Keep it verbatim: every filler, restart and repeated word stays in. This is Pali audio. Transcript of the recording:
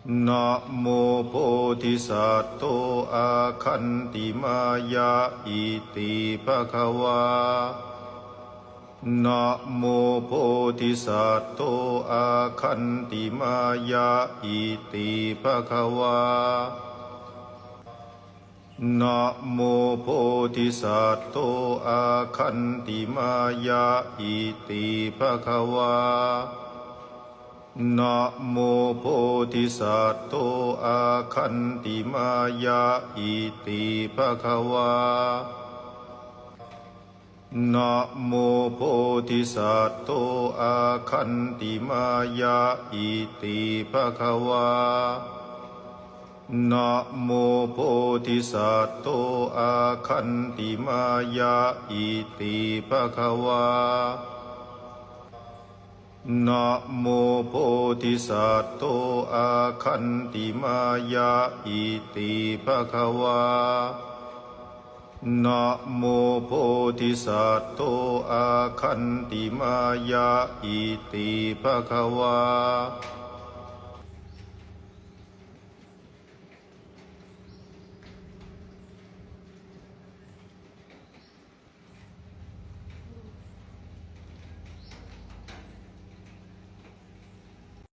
Namo bodhisatto āgantimāya iti bhagavā. Namo bodhisatto āgantimāya iti bhagavā. Namo bodhisatto āgantimāya iti bhagavā. Namo bodhisatto āgantimāya iti bhagavā. Namo bodhisatto āgantimāya iti bhagavā. Namo bodhisatto āgantimāya iti bhagavā. Namo bodhisatto āgantimāya iti bhagavā. Namo bodhisatto āgantimāya iti bhagavā.